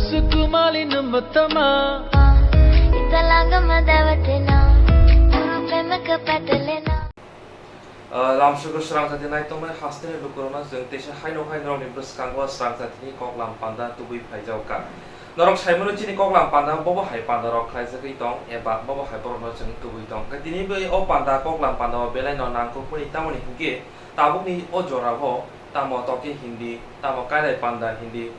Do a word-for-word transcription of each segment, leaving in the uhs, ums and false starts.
Sukumali numbatama. Italanga madawatena. Purupemaka patalena. Ah, lamsogo srang jati naitongnai hasteni lukurokno chwng teisa haino hai norokni bwskango srang jatini koklam panda tubui phaijago ka. Norok saimano chini koklam panda bobo hai pandarok khlaijagwi tong eba bobo hai borokno chwng tubui tong. Hwnkhe tini bai o panda koklam pandao belaino nangkukmani tamoni hinkhe tabukni o jorao tamo toke hindi, tamo kailai panda hindi,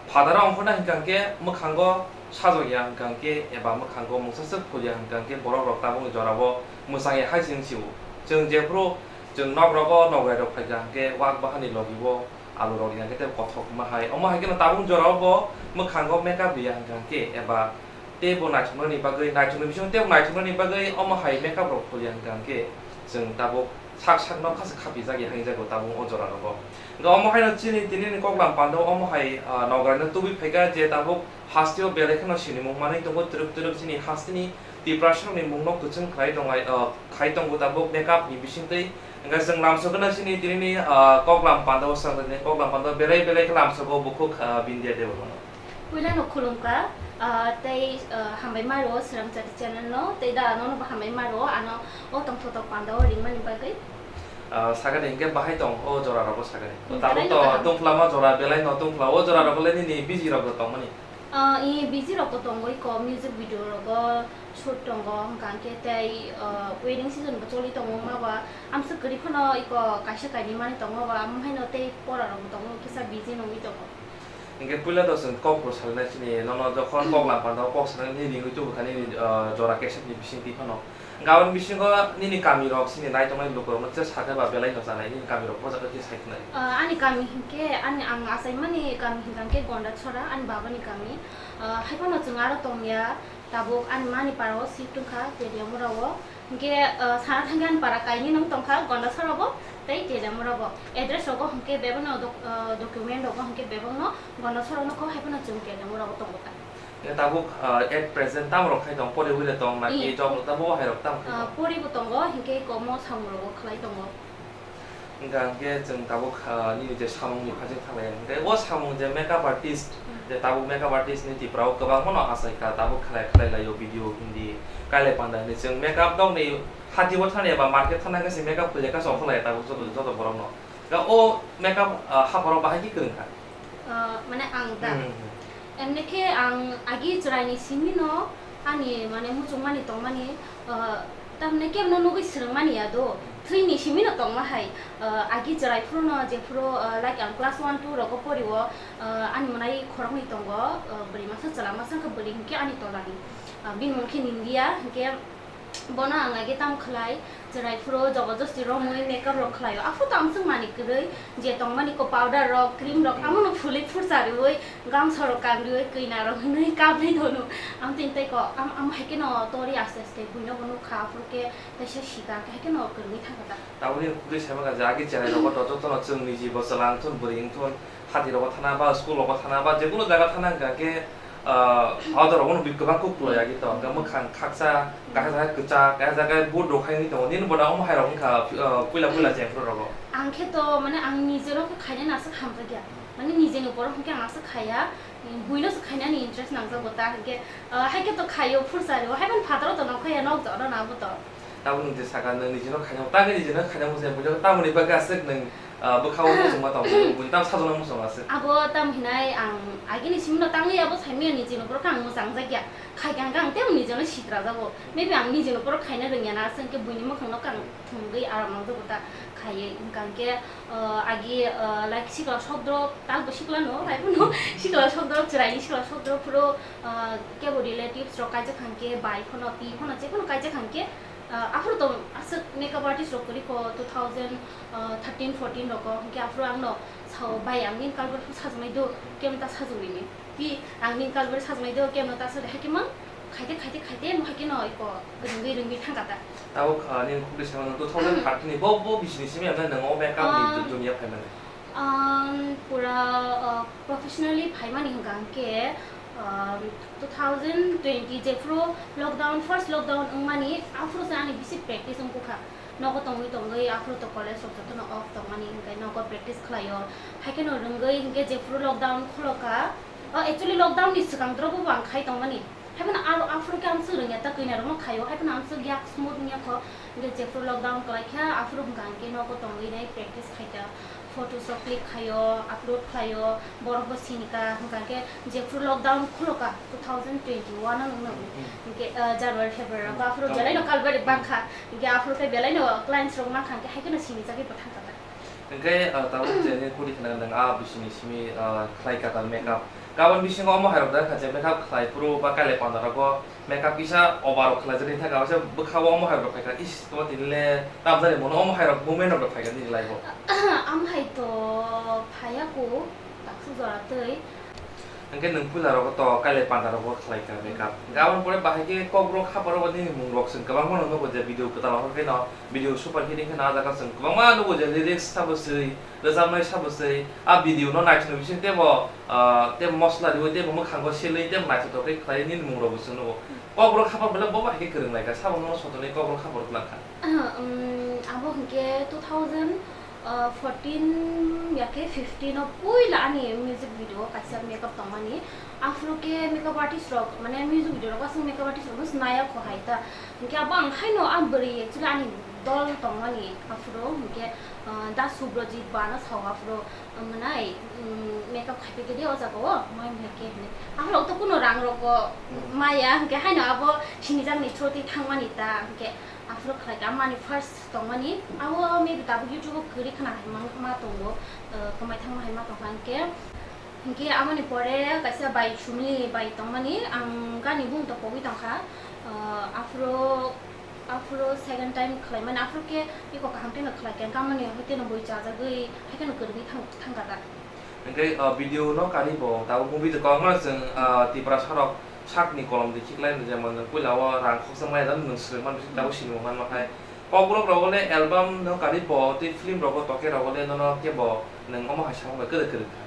Phadaro ongkhorna hwnkha hwnkhe mwkhango sajokya hwnkha hwnkhe eba mwkhango mungsaswk phulya hwnkha hwnkhe borokrok tabukni jorao mwchangya hai se wng sio. Chwng jephuru chwng nogrogo nogwrairok phaikha hwnkhe wak bahani logibo alurok ya hwnkhe tei kothok wngma hai. Omo hai kheno tabukni jorao bo mwkhango makeup riya hwnkha hwnkhe eba teibo naithoknani bagwi, naithokni bisingo teibo naithoknani bagwi omo hai makeup rok phulya hwnkha hwnkhe chwng tabuk sak sakno khasa khapijak ya hwnjago tabuk o jora rogo. Hwnkhe omo haino chini tinini koklam pando omo hai, ah, nograino tubui phaikha je tabuk hasteo belai kheno sinimung manwi tongo twrwk twrwk chini hasteni Tiprasarokni mungno kwchwng khlai tonglai, ah, khai tongo tabuk makeup ni bisingtwi. Hwnkhe chwng lamsogwno chini tinini, ah, koklam pando swngcharni koklam pando belai belai khe lamsogo bukhuk, ah, Bindya Debbarmano. Puilano khulumkha, ah, tei, ah, hambai maro Srangchati channel no, tei da ano bo hambai maro, ano o tongthotok panda o ringmani bagwi. Ah, sakani hinkhe bahai tong o jora rogo sakani. Hmm, Tabuk belai to no kaham. Tungphla ma jora belai no tungphla o jora rogo le nini busy rok bo tongmani. Ah, i busy rok bo tongo iko music video rogo shoot tongo hwnkha hwnkhe tei, ah, wedding season bo choli tongo ma ba amswk kwrwi phano iko kaisa kainwi mani tongo ba amo haino tei pora rok bo tongo kisa busy nungwi tongo. Hinkhe puila to chwng kok bo salina chini nono jokhon kok lam panda o kok salina nini ringwi tubu kha nini, ah, jora kesek ni bising twi phano. Gabon bisingo nini kami rok chini nai tongnai lukurok no je sakhe ba belai no chanai nini kami rok bo jaga khe sai khwnai. Ah, ani kami hinkhe ani ang achaimani kami hinkha hinkhe Gonda Chhora ani babani kami. Ah, hai phano chwng aro tongya tabuk ani mani para o shift wngkha Teliamura o. Hinkhe, ah, sana thangkhe ani para kainwi nung tongkha Gonda Chhora bo tei Teliamura bo. Address rogo hinkhe bebakno doc-, ah, document rogo hinkhe bebakno Gonda Chhora nukho hai phano chwng Teliamura o tongo ta. Hinkhe tabuk, ah, at present tamo rok khai tong pori wi le tong naki job rok tamo hai rok tamo khai Ah, tong. Pori bo tongo hinkhe komo samung rogo khlai tongo. Hingkha hingkhe chwng tabuk, ah, nini je samungni phaising thanglaiya, hingkhe o samung je makeup artist, Hmm. je tabuk makeup artist ni Tripura o kwbangma no achaikha, tabuk khlai khlai laio video hindi, kailai panda hindi. Chwng makeup nokni hati o thani eba market thana hingkhe se makeup khulya kha se ongkha lai tabuk joto, joto borok no. Da o makeup, ah, haparo bahai khe kwrwng kha. Ah, mane ang da. Hmm, hmm, hmm. Emni khe ang agi chwraini simi no ani mane muchungmani tongmani, ah, tamni kebno nugwi swrwngmani ya do. Thwini simi no tongma hai, ah, agi chwrai phuru no je phuru, ah, like ang class one two rogo pori o, ah, ani mwnai khoroknwi tongo, ah, bwrwi masa chwla masa wngkha bwrwi hinkhe ani tolani. Ah, bini mung khe Nindiya hinkhe Bono ang agi tamo khlai, chwrai phuru jobojosti romwi makeup rok khlaio. Aphuru to amswk manwi kwrwi, je tongmani ko powder rok, cream rok, Hmm. amono phulwi phursa riwi, gamsa rok kanriwi, kwina rok hwnwi kabwi dono. Amtwini tei ko, am, am hai kheno tori aste aste buino bo nukha, aphuru khe teisa sikha, hai kheno kwrwngwi thangkha ta. Tabukni kwrwi saimaka je agi chwrai rogo to jotono chwng niji bo chwla wngthun, bwrwi wngthun, hati rogo thana ba, school rogo thana ba, jekunu jaga thana hwnkha khe, Ah, powder rok no kwbang kuk pulai agi to, hwnkhe mwkhang khaksa, kaisa jaga kwchak, kaisa jaga bud rok hai wngwi tongo, nini boda omo hai rok wngkha, ah, puila puila cheng phuru rogo. Ang khe to, mane, ang nijeno khe khainani aswk hamjakya, mane, nijeni borok hwnkhe ang aswk khaiya, buino se khainani interest nangjago ta, hwnkhe, ah, hai khe to khaio phursa rio, hai phano phataro to nongkhorya, nok jora no abo to. Tabuk nwng je saka, nwng nijino khainai, tangwi nijino khainai muchung, buino tamoni bagwi aswk nwng, ah, bwkha-o muchungma tong, buini tamo sajona muchung aswk. Abo tamo hinai ang agini simino tangwi abo saimanya nijino borok ang mwchangjakya. Khaikha hwnkhe ang teibo nijino sikrajago. Maybe ang nijino borok khaina rwngya na, aswk hwnkhe buini mwkhangno khe ang thumgwi aram nangjago ta khaiwi. Hwnkha hwnkhe, ah, agi, ah, like sikla sodro, talbo sikla no, hai phano sikla sodro, chwraini sikla sodro phuru, ah, kebo relatives rok kaijak hwnkhe bai phano, pi phano, je phano kaijak hwnkhe, Ah, aphuru to aswk makeup artist rok kwrwi kho two thousand thirteen fourteen rogo, hwnkhe aphuru ang no sao, "Bai, ang nini kalbar phano sajoknai do, kemta sajoknai ni." Pi, "Ang nini kalbar sajoknai do, kemno ta sajoknai," hai khe mang khaite, khaite, khaite, mo hai khe no iko rwngwi, rwngwi thangkha ta. Tabuk, ah, nini khukri sama two thousand thirteen ni bo, bo bisini simi ang nang o makeup ni Ah. du-, dunia phaimani. Ang pura, ah, professionally phaimani hwnkha hwnkhe, ah, two thousand twenty jephuru lockdown, first lockdown wngmani, aphuru se ani bisi practice wngkukha. Nogo tongwi tongwi aphuru to college rok jotono off tongmani, hwnkhe nogo practice khlaio. Haikheno rwngwi hwnkhe jephuru lockdown khulokha, Oh, actually lockdown ni swkang drobo bo ang khai tongmani. Haibano aro aphuru khe amswk rwngya ta kwina rokno khaio. Haibano amswk yak smooth wngya kho. Hwnkhe jephuru lockdown kwlai kha aphuru hwnkha hwnkhe nogo tongwi nai practice khai ta. Photos rok click khaio, upload khlaio, borok bo sini ka hwnkha hwnkhe jephuru lockdown khulo ka two thousand twenty-one ano wngno. Hmm, hmm. Hwnkhe, ah, January, February rok aphuru Hmm. belai no kalbari bangkha. Hwnkhe aphuru khe belai no clients rok mankha hwnkhe hai kheno sini jagwi bo thangkha ta. Hwnkhe, ah, tabuk je nini kuri khna nang a bisini simi, ah, khlai ka ta makeup. Kabon bisingo omo hai rok da kha je makeup khlai phuru ba kailai panda rogo makeup kisa over rok khlai jani thaka waisa bwkha o omo hai rok phai kha is omo tini le tamjani mono omo hai rok movement rok phai kha nini life o. Am hai to phaya ko taksu jora tei. Hwnkhe nwng puila rogo to kailai panda rogo khlai kha makeup. Hwnkhe aboni pore bahai khe kok rok khapar rogo nini mung rok chwng kwbangma no nugo je video kwtal o khe no video super hit wngkhe no ah jaga chwng kwbangma nugo je lyrics sabo swi, rwchapnai sabo swi, ah video no naithokni bising tebo, ah, tebo mosla riwi, tebo mwkhango selwi, tebo naithothok khe khlai nini mung rok bo chwng nugo. Kok rok khapar belai bo bahai khe kwrwng lai kha, sabo no sotonwi kok rok khapar kwlang kha. Um, abo hwnkhe two thousand, uh, fourteen ya khe fifteen o puila ani music video o kaisa makeup tongmani. Aphuru khe makeup artist rok, mane music video rok aswk makeup artist rok no naya kho hai ta. Hwnkhe abo ang haino ang bwrwi actually ani dol tongmani aphuru hwnkhe, uh, Da Subrojit ba no sao aphuru, uh, mwnai, um, makeup khai phaikhe de o jaga o mai mai khe hwnwi. Aphuru to kuno rang rok bo Hmm. maya hwnkhe haino abo sinijakni choti thangmani ta hwnkhe. Aphuru khlai kha, amani first tongmani, abo maybe tabuk YouTube o kwrwi khna hai ma, ma tongo, uh, kwmai thangma hai ma tongkha hwnkhe. Hwnkhe amoni pore kaisa bai Sumili bai tongmani, ang gani bung to pogwi tongkha, uh, aphuru, aphuru second time khlaimani, aphuru khe iko kaham kheno khlai kha, hwnkhe amoni hwnkhe no bui chajagwi hai kheno kwrwngwi thang, thangkha ta. Hwnkhe, uh, video no kari bo tabuk movie to kwbangma chwng, uh, Tiprasa rok sakni kolom di khiklai no, jemon nwng puila o rang khoksa maya jani nwng swrwngma bising tabuk sinimung manma khai. Kokborok rogo le album no kari bo tei film rogo toke rogo le nono kebo nwng omo hai samung bai kwrwi kwrwi kha.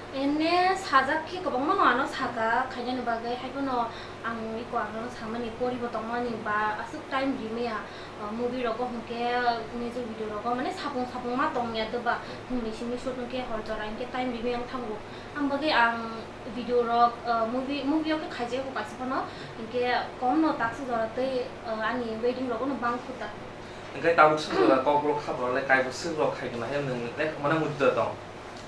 Ene sajak khe kwbangma no ano saka khainani bagwi, hai phano ang iko ang no samani pori bo tongmani ba aswk time rimaya. Ah, movie rogo hwnkhe, music video rogo mane sapung sapung ma tongya doba, hwnwi simi shoot hwnkhe hor jora hwnkhe time rimi ang thango. Ang bagwi ang video rok, ah, movie, movie o khe khaijak kho kaisa phano, hwnkhe kom no taksa jora tei, ah, ani wedding rogo no bang khuta. Hwnkhe tabuk swk jora kokborok khapor le kaibo swk rok khai gana he nwng le mane mujdo tong.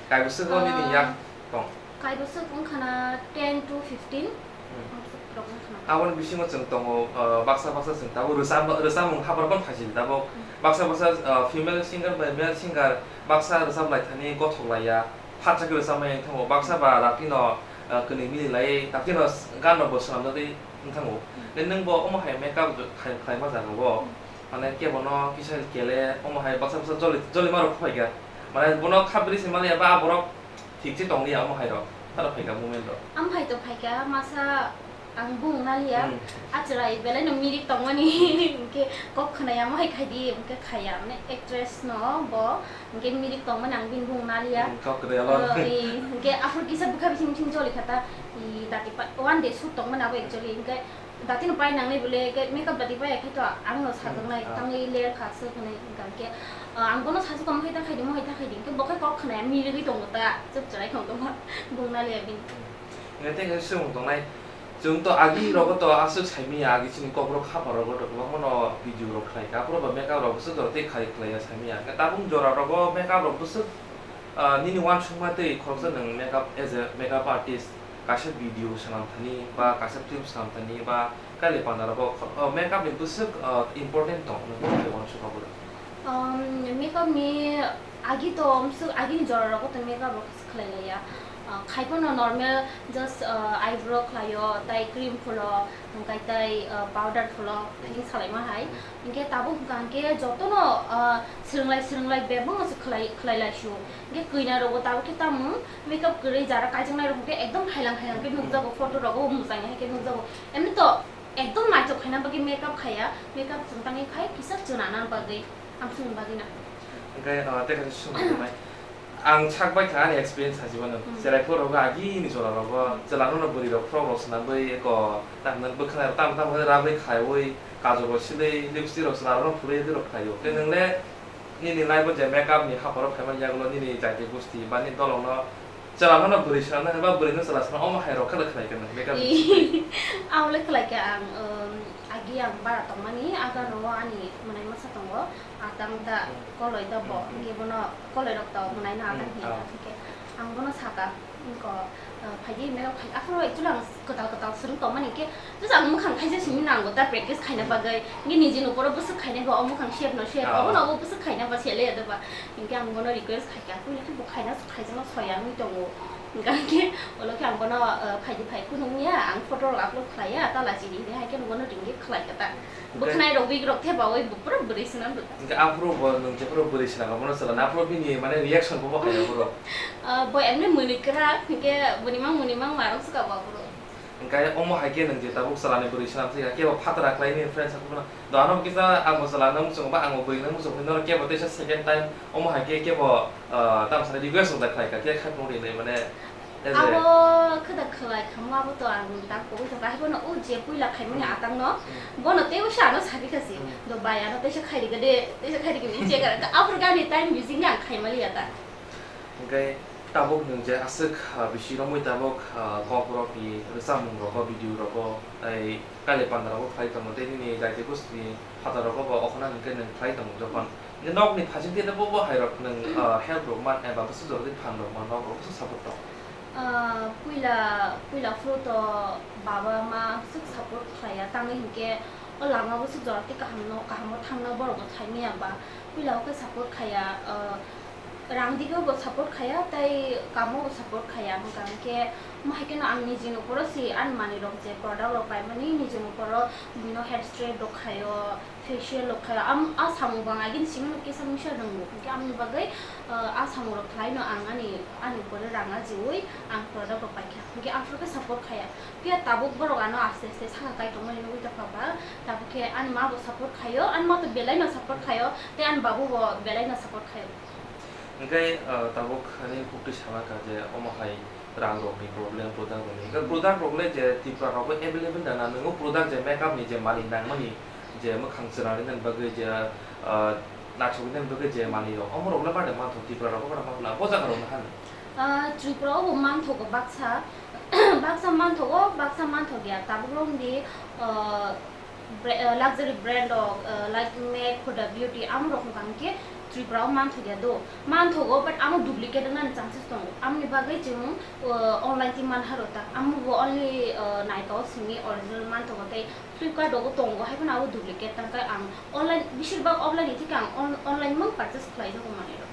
Kaibo swk rok nini yak tong. Kaibo swk wngkha na ten to fifteen. Hmm. Rok wngkha na. Aboni bisingo chwng tongo, uh, baksa baksa chwng tabuk rwchap, rwchapmung habar ban phaisidi tabuk. Hmm. Baksa baksa, uh, female singer bai male singer baksa rwchap lai thani gothok laiya, phatsa khe rwchap maya wng thango, baksa ba dakti no, uh, kwnwi mili lai dakti no gan no bo swnam jagwi wng thango. Hmm. Then nwng bo omo hai makeup khai, khlaima jaga o, hmm, mane kebo no kisa kele omo hai baksa baksa joli, joli ma rok phai kha, mane bono kha bwrwi se maliya ba borok. Thik se tong liya omo hai rok, taro phaikha movement rok. Am hai to phaikha, masa ang bung na liya. Hmm. Achwrai belai no mirik tongmani, hwnkhe kok khwnai amo hai khai di, hwnkhe khaiya, mane actress no bo, hwnkhe mirik tongmani ang bini bung na liya. Hmm, kok kwrwi abo. Oh, i, hwnkhe aphuru kisa bwkha bising bising joli kha ta, i, dati pa, one day shoot tongmani abo actually, hwnkhe Dati no pai nangnai bole, ke makeup dati pai khe to ang no sajak nai, hmm, ah, tangwi ler kha se hwnwi hwnkha khe, ah, ang bono sajak mo hai ta khai di, mo hai ta khai di, ke bo khe kok khna ya, mirigwi tongo ta, chwp chwrai tongo ta, bung na le bini. Hmm. Nge tei nge swng tongnai, chwng to agi rogo to aswk sai manya, agi chini kok rok khapar rogo to kwbangma no video rok khlai kha, aphuru ba makeup rok bwswk jora tei khai khlai ya sai manya, ke tabuk jora rogo makeup rok bwswk, ah, nini uansukma tei khoroksa nwng makeup as a makeup artist. Kaisa video swnam thani ba kaisa film swnam thani ba kailai panda rogo kho-, o, makeup ni bwswk, o, important tong nokni uansukma bwrwi? Um, makeup ni agi to, um, swk agi ni jora rogo to makeup rok khlai laiya. Uh, khai phano normal just, uh, eyebrow khlaio, tai cream phulo, hwnkhe tai, uh, powder phulo, thaiking salaima hai. Hwnkhe tabuk hwnkha hwnkhe jotono, uh, swrwnglai swrwnglai bebakno se khlai, khlai lai sio. Hwnkhe kwina rogo tabuk khe tamo makeup kwrwi jara kaijaknai rok hwnkhe ekdom khailang khailang khe nukjago, photo rogo bo mwchang ya hai khe nukjago. Emni to ekdom naithok khaina bagwi makeup khaiya, makeup chwng tangwi khai kisa chwna na bagwi, amsung bagwi na. Hwnkhe, ah, tei kaisa swngmung tongnai. Ang sak bai kha ani experience hai se mano. Hmm. Cherai phuru rogo agini jora rogo, hmm, chwla no bwrwi rok frock rok swnamwi eko tam tam bwkhwnai rok tam tam khe rabwi khaiwi kajol rok silwi lipstick rok chwla rok no phurwi rok khlaio. Tei, hmm, nwng le nini life o je makeup ni haparo phaimani yagulo nini jati gosti ba nini dolong no Chwla no bwrwi swnamnai ba bwrwi no chwla swnam omo hai rok khe khlai khe nang makeup ni simi. Ang le khlai khe ang, um, agi ang bara tongmani, agano ani mwnai masa tongo, atang da Hmm. koloi da bo, Hmm. hwnkhe bono koloi rok da mwnai no atang Hmm, hino, ah. hwnkhe ang bono saka, wngko, uh, phaidi makeup khai, aphuru actually ang kwtal kwtal swrwng tongmani khe, just ang mwkhang khaisa simi nango ta practice khaina Hmm. bagwi, hwnkhe nijini uporo bwswk khainai ba, o mwkhang shape no shape, Ah. obono obo bwswk khaina ba sele ya da ba, hwnkhe ang bono request khai kha, puila khe bo khaina Khaijakno soya wngwi tongo. Hwnkhe ulo khe ang bono, uh, phaidi phai kheno wngya, ang photo rok upload khlaiya, tala chini hinwi hai khe bono ring khe khlai kha ta. Hwnkhe bwkhnai rok wig rok thebawi bo pura bwrwi swnam rwkha. Hwnkhe aphuru bo nwng jephuru bwrwi swnam bono chwla na aphuru bini mane reaction bo bo hai aphuru. Uh, bo emni mwnwi kwrak, hwnkhe bwrwi mang mwnwi mang marok swka bo aphuru. Hwnkhe omo hai khe nwng je tabuk chwlani bwrwi swnam thwi kha, kebo phatara khlai nini friends rok phano. Do ano kisa ang bo chwla nang muchungo ba ang bo bwrwi nang muchungo, norok kebo teisa second time omo hai khe kebo, ah, tamo sani request rok da khlai kha, khe khai phung ri hinwi mane, as a abo khwda khlai kha mo, abo to ang tak kogwi thangkha, hai phano o je puila khaimani Hmm. atang no, Hmm. bono teibo se ano sabi kha si, Hmm. do bai ano teisa khai ri kha de, teisa khai ri kha hinwi check kha, aphuru khe ani time bising khe ang khai mali ya ta. Hwnkhe tabuk nwng je aswk, ah, bisi romwi tabuk, ah, kok rokni rwchapmung rogo, video rogo, tei kailaipanda rogo khlai tongo, tei nini daiti gustini phataro rogo bo okhorna hwnkhe nwng khlai tongo jokhon. Hwnkhe nokni phasing twi bo, bo hai rok nwng, ah, help rok man eba bwswk jordi phan rok man, nok rok bwswk support tong? Ah, puila, puila phuru to baba ma bwswk support khlaiya, tangwi hwnkhe o lama bwswk jordi kaham no, kaham o thangna borok bo thangya ba, puila o khe support khaiya, ah, Rang dige bo support khaya, tei kamo bo support khaya, hwnkha hwnkhe, mo hai kheno ang nijini uporo si ani manwi rok je product rok paimani, nijini uporo bini hair straight rok khaio, facial rok khaio, am, a samung bo ang agini simi no kisa misa rwngo, hwnkhe amoni bagwi, ah, a samung rok khlai no ang ani, ani upore rang ajiui ang product rok paikha, hwnkhe aphuru khe support khaya. Phiya tabuk borok ano aste aste saka kai tongmani nugwi tongkha ba, tabuk khe ani ma bo support khaio, ani ma to belai no support khaio, tei ani babu bo belai no support khaio. Hwnkhe, ah, tabuk ani buktwi sana kha je omo hai rang rokni problem, product rokni. Hwnkhe product rok le je Tripura rogo available da na, nwng o product je makeup ni je malik nangmani je mwkhang chwrairokni bagwi je, ah, naithoknani bagwi je manwi rok, omo rok le bade manthogo Tripura rogo bade manthogo na, bo jaga rok no hani? Ah, Tripura o bo manthogo baksa, baksa manthogo, baksa manthokya, tabuk rok di, ah, bre-, ah, luxury brand rok, ah, like Mac, Huda Beauty, amo rok wngkha hwnkhe Tripura o manthokya do, manthogo, but amo duplicate wngnani chances tongo, amoni bagwi chwng, ah, online twi manharo ta, amo bo only, ah, naithogo simi original manthogo tei Flipkart rogo tongo, hai phano abo duplicate, tangkhe ang online, beshirbak offline ni theke ang on-, online mang purchase khlai jago manwi rok.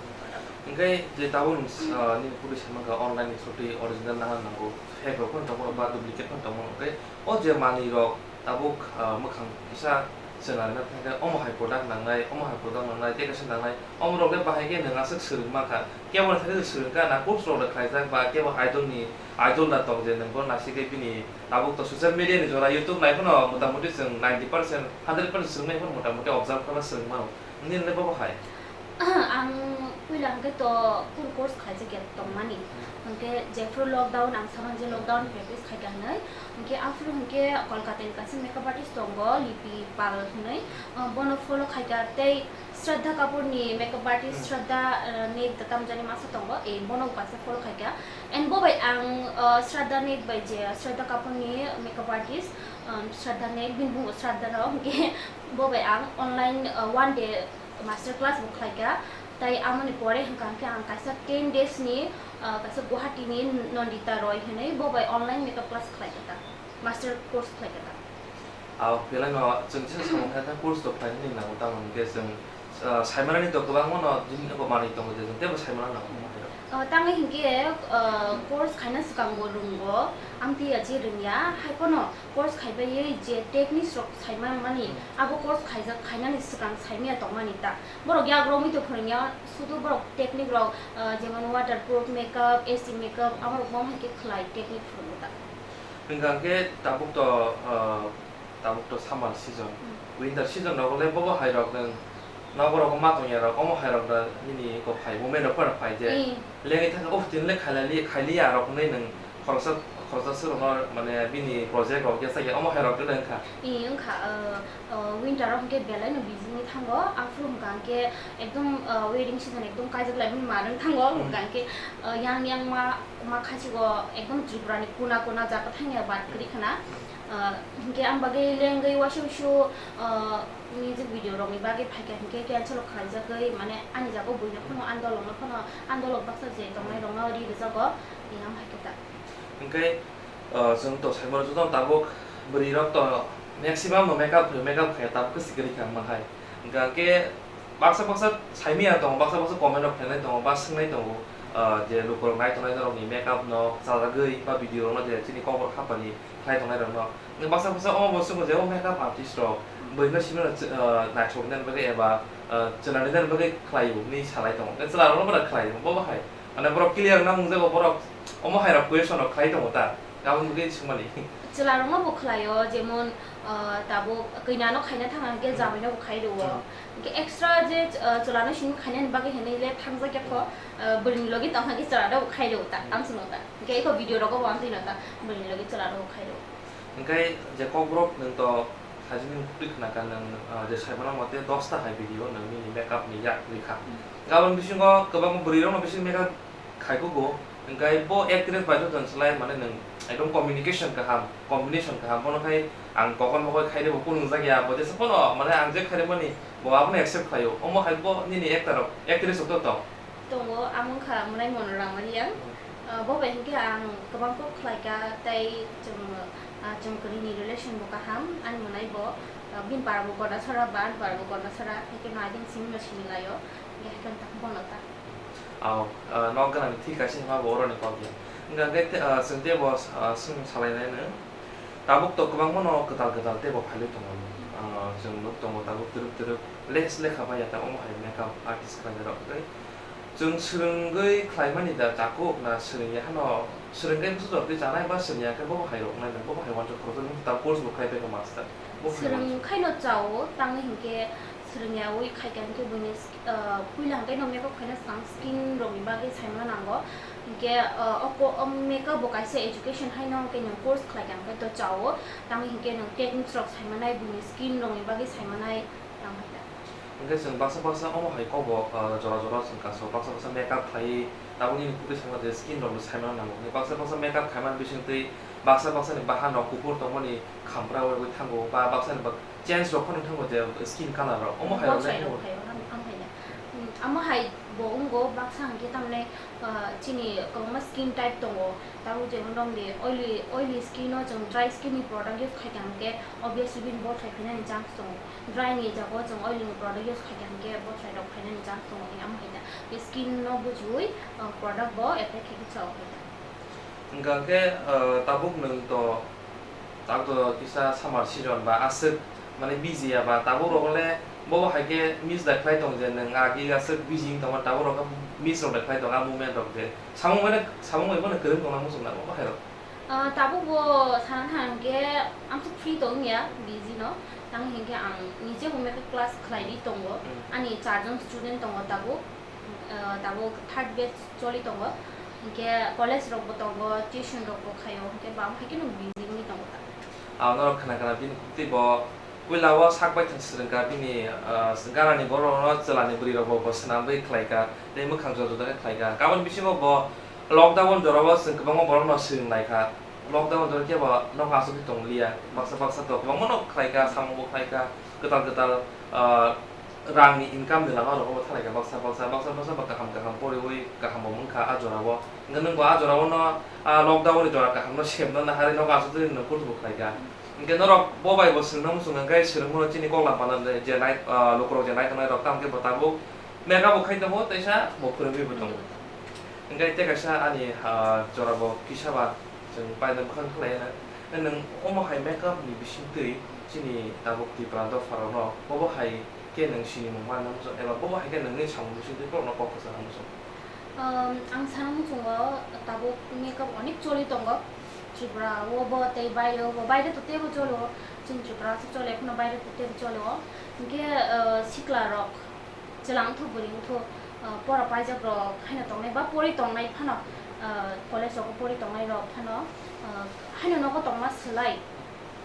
Hwnkhe je tabuk nwng, ah, nini puri se mankha online ni sotwi original nahar nango, fake rok phano tongmano ba duplicate phano tongmano, hwnkhe o je manwi rok tabuk, ah, mwkhang kisa chwng narwkna thangkhe omo hai product nangnai, omo hai product nangnai, tei kaisa nangnai, omo rok le bahai khe nwng aswk swrwng mankha, kebo ni thani swrwngkha na course rok le khlaijak ba kebo idol ni, idol da tong je nwng bono naisingkhe bini tabuk to social media ni jora YouTube nai phano motamuti chwng ninety percent, hundred percent swrwngmani phano motamuti observe khlaiba swrwng mano. Nini le bobo hai? Ang puila hwnkhe to full course khlaijak ya tongmani. Hmm. Hwnkhe jephru lockdown, ang saman je lockdown Hmm. practice khaikha hwnwi. Hwnkhe aphuru hwnkhe Kolkata ni kaisa makeup artist tongo, Lipi Pal hwnwi. Ah, bono follow khaikha tei Shraddha Kapoor ni makeup artist Hmm. Shraddha, ah, ni tamjani masa tongo, eh, bono bo kaisa follow khaikha. And bo bai ang, ah, Shraddha ni bai je Shraddha Kapoor ni makeup artist, um, Shraddha ni bini bumo Shraddha no, hwnkhe bo bai ang online, ah, one day master class bo khlaikha, tei amoni pore hwnkha hwnkhe ang kaisa ten days ni, ah, kaisa Guwahati ni Nandita Roy hinwi bo bai online makeup class khlaikha ta, master course khlaikha ta. Ah, belai no chwng se samung khe course to khlai nini nango, tamo hwnkhe chwng, ah, saimanani to kwbangma no jini abo manwi tongo je chwng teibo saimana nango. Ah, tamo hwnkhe, ah, course khaina swkang bo rwngo, amtwi ya je rwngya, hai phano course khaibai je techniques rok saimani, Hmm. abo course khaijak, khainani swkang saimaya tongmani ta. Borok yak romwi to phwrwngya, sudu borok technique rok, ah, jemon waterproof makeup, A C makeup, amo rok bo hai khe khlai technique phwrwngo ta. Hwnkha hwnkhe tabuk to, ah, tabuk to summer season, Hmm. winter season rogo le bobo hai rok nwng nogo rogo ma tongya rok, omo hai rok da nini ko phai, moment rok phano phai je. Hmm. Lengwi thangkhe, "Oh, tini le khailali-, khailiya," rok hwnwi nwng khoroksa Khoroksa swrwngno mane bini project rok ya sakya omo hai rok gwnang wngkha. I wngkha, uh, uh, winter rok hwnkhe belai no busy wngwi thango. Aphuru hwnkha hwnkhe ekdom, uh, wedding season ekdom kaijak lai mani mar wng thango. Hmm. Hwnkha hwnkhe, uh, yang yang ma, ma khachigo ekdom Tripura ni kuna kuna jaga thangya bar kwrwi khna. Uh, hwnkhe ang bagwi lengwi waisa waisa, uh, music video rokni bagwi phaikha hwnkhe cancel khlaijagwi mane ani jaga buino phano andolokno phano andolok baksa je tongnai rokno ri rwjago. I ang hai khe ta. Hwnkhe, uh, chwng to saimano jotono tabuk bwrwi rok to maximum no makeup, makeup khaiya tabuk khe sikiri kha ma hai. Hwnkha khe baksa baksa saimaya tongo, baksa baksa comment rok khlainai tongo, ba swngnai tongo, uh, je lukurok nai tongnai norokni makeup no chajagwi ba video rokno je chini kokborok hapani khlai tongnai rokno. Hwnkhe baksa baksa omo bo swngo je o makeup artist rok bwrwino simi no, uh, naithok nani bagwi eba, uh, chwla nani bagwi khlaio hinwi salai tongo. Hwnkhe chwla rokno bono khlaio, bo bo hai. Mane borok clear wngna mungjago, borok omo hai rok question rok khlai tongo ta, aboni bagwi swngmani. Chwla rokno bo khlaio, jemon, ah, tabuk kanya no khaina thang hwnkhe Hmm. jamai no bo khai rwo. Hmm. Hwnkhe extra je, ah, chwla no simi khainani bagwi hinwi le thangjak ya kho, ah, bwrwi ni logi tong hwnkhe chwla no bo khai rwo ta, Hmm. tamsong no ta. Hwnkhe eko video rogo bo amtwi no ta, bwrwi ni logi chwla no bo khai rwo. Hwnkhe je kokborok nwng to sajini muktwi khna kha nwng, ah, je saimano mote dosta hai video nwng nini makeup ni yak rikha. Hmm. Aboni bisingo kwbangma bwrwi rokno bisingo makeup khai kugo, hwnkhe bo actress bai joto swlai mane nwng ekdom communication kaham, combination kaham, bono khai ang kokon mokol khaide bo kunung jak ya, bo jesa phano mane ang je khaide mani bo abono accept khlaio, omo hai bo nini actor rok, actress rok to tong? Tongo, amo wngkha Monai Monorang Mariang. Hmm. Ah, bo bai hinkhe ang kwbang kok khlaika, tei chwng, ah, chwng kwrwini relation bo kaham, ani monai bo, ah, bini para bo Gondasora, ba ani para bo Gondasora, haikhe no I think simi no simi laio, haikhe tak bono ta. Aw, ah, nok gwnangni thik kaisa hwnma bo oroni kok ya. Wngkha khe, ah, chwng teibo, ah, swng salainai no. Tabuk to kwbangma no kwtal kwtal teibo phailwi tongo. Ah, chwng nuk tongo tabuk twrwk twrwk less lekha bai ya ta omo hai makeup artist khlainai rok tei. Chwng swrwngwi khlaimani da takhuk na swrwngya hano swrwngkhe bwswk jortwi chanai ba swrwngya khe bobo hai rok nai bo hai wansuk khoroksa nung ta course bo khlai paikha master. Bo hai wansuk. Swrwng khaino chao tangwi hinkhe swrwngyawi khaikha hinkhe buini ah, puila hwnkhe no makeup khaina swkang skin rokni bagwi saimano nango. Hinkhe, ah, o ko-, o makeup bo kaisa education haino hwnkhe nwng course khlaikha hwnkhe to chao. Tamo hinkhe nwng techniques rok saimanai, buini skin rokni bagwi saimanai tamo hai ta. Hwnkhe chwng baksa baksa omo hai kokbo, ah, jora jora chwng kaso baksa baksa makeup khlaiwi tabukni nini kwtwi saimanjak skin rokno saimano nango. Hwnkhe baksa baksa makeup khaimani bisingtwi baksa baksa ni bahan rok kuphur tongmani khampra bai thango ba baksa ni bak-, change rok phano thango je skin color rok. Omo hai rok Botrai le rok phaio, ham, ham hai ya. Hmm, amo hai bo wngo baksa hwnkhe tamni, ah, chini kwbangma skin type tongo. Tabuk jemon romni oily, oily skin o chwng dry skin ni product use khaikha hwnkhe obviously bini botrai phainani chance tongo. Dry ni jaga o chwng oily ni product use khaikha hwnkhe botrai rok phainani chance tongo, amo hai ya. Skin no bujiwi, ah, product bo apply khaikhe chao hai ya. Hwnkha khe, ah, tabuk nwng to Tabuk to kisa summer season ba aswk mane busy ya ba tabuk rok le bo hai khe miss da khlai tong je nwng agi aswk busy wng tongma tabuk rok khe miss rok da khlai tong a moment rok je samung mane samung bai bono kwrwng tong nang muchung nang bo hai rok. Ah, tabuk bo sana thang khe ang to free tong ya busy no tang hinkhe ang nije bo makeup class khlai di tongo. Hmm. Ani char jon student tongo tabuk. Ah, tabuk third batch choli tongo, hinkhe college rok bo tongo, tuition rok bo khaio, hinkhe bam hai kheno busy wngwi tongo ta. Ah, norok khna khna bini khuktwi bo puila o sak bai thang swrwngkha bini, ah, ganani borok no chwla ni bwrwi rok bo, bo swnamwi khlaikha tei mwkhang jora jora khe khlaikha. Aboni bisingo bo lockdown jora o chwng kwbangma borok no swrwng laikha. Lockdown jora khe bo nok aswk tong liya, baksa baksa to kwbangma no khlaikha, samung bo khlaikha, kwtal kwtal, ah, rang ni income ni lama rok bo thalai kha baksa baksa, baksa baksa ba kaham kaham poriwi kaham bo mankha a jora o. Hwnkhe nwng bo a jora o no, ah, lockdown ni jora kaham no semna naharwi nok aswk twi nwng kursu bo khlaikha. Hwnkhe norok bo bai bo swrwngna muchung hwnkhe swrwngmano chini kok lam panda je nai, ah, lukurok je nai tongnai rok tamo khe bo tabuk makeup bo khai tongo teisa bo phwrwngwi bo tongo. Hwnkhe tei kaisa ani, ah, jora bo kisa ba chwng paina bwkhak khlai ya. Nwng omo hai makeup ni bisingtwi chini tabuk Tripura dopha rok no bobo hai khe nwng sinimung ma nang muchung eba bobo hai khe nwngni samung bisingtwi borok no kok kwchang muchung. Um, ang sana muchungo tabuk makeup onek choli tongo. Tripura o bo tei baire o bo, baire to teibo choli o, chini Tripura se choli, ekheno baire to teibo choli o. Hinkhe, uh, sikla rok, chwla wngthok bwrwi wngthok, uh, pora paijak rok haino tongnai ba pori tongnai phano, ah, college rogo pori tongnai rok phano, ah, haino nogo tongma swlai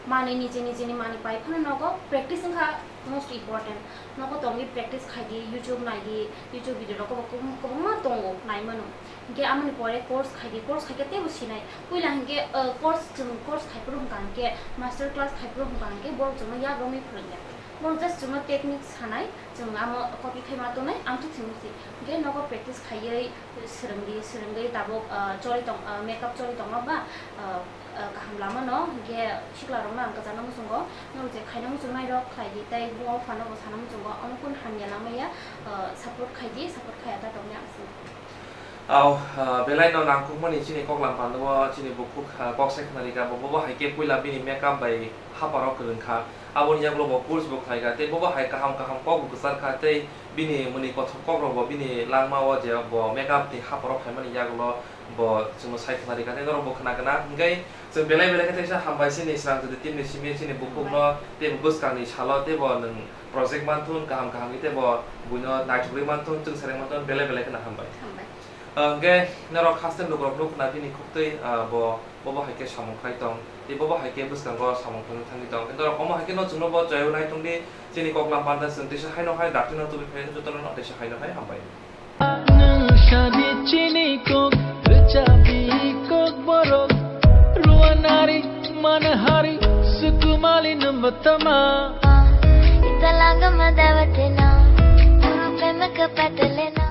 manwi nijeni nijeni manwi pai phano nogo practice wngkha most important. Nogo tongwi practice khaidi, YouTube naidi, YouTube video rok kwbang-, kwbangma tongo naimano. Hinkhe amoni pore course khaidi, course khaikhe teibo sinai. Puila hinkhe, ah, course, chwng course khaiphuru hwnkha hinkhe master class khaiphuru hwnkha hinkhe borok chwngno yagrokni phwrwngya. Borok just chwngno technique sanai, chwng amo copy khaima tongnai, amtwk thwngmung si. Hinkhe nogo practice khaiwi swrwngdi, swrwngwi tabuk, ah, choli tong, ah, makeup choli tongma ba, ah, ah, kaham lama no, hinkhe sikla rokno ang kwchangno muchungo, norok je khaina muchungnai rok khlaidi, tei buma buphano bo sana muchungo, omo kun hamya lama ya, ah, support khaidi, support khaiya ta tongya aswk. Au, ah, belai no nangkukmani chini koklam pando o chini bukhuk, ah, kok sai khna rika bo, bo hai khe puila bini makeup bai haparo kwrwng kha. Aboni yagulo bo course bo khlai kha, tei bobo hai kaham kaham kok bo kwchar kha, tei bini mwnwi kothok kok rok bo bini langma o je bo makeup ni haparo phaimani yagulo bo chwngno sai khna rika, tei norok bo khna gana. Hinkhe chwng belai belai khe teisa hambai chini Srang Jyoti team ni simi chini bukhuk no tei bo bwskang ni salo tei bo nwng project manthun kaham kaham khe tei bo buino naithok rwi manthun, chwng sereng manthun, belai belai kheno hambai. Hambai. Ah, hwnkhe norok haste lukurok nuk khna bini khuktwi, ah, bo, bobo hai khe samung khai tong, tei bobo hai khe bwskango samung tangwi thangwi tong. Norok omo hai khe no chwngno bo chaywi nai tong di, chini koklam panda chwng teisa haino hai dakti no tubui phai jotono no teisa haino hai hambai. Nwng sadi chini kok rwchabi kok borok ruanari manhari sukumali nwng bwtama. Ita langama dawatena, puru pemaka patalena.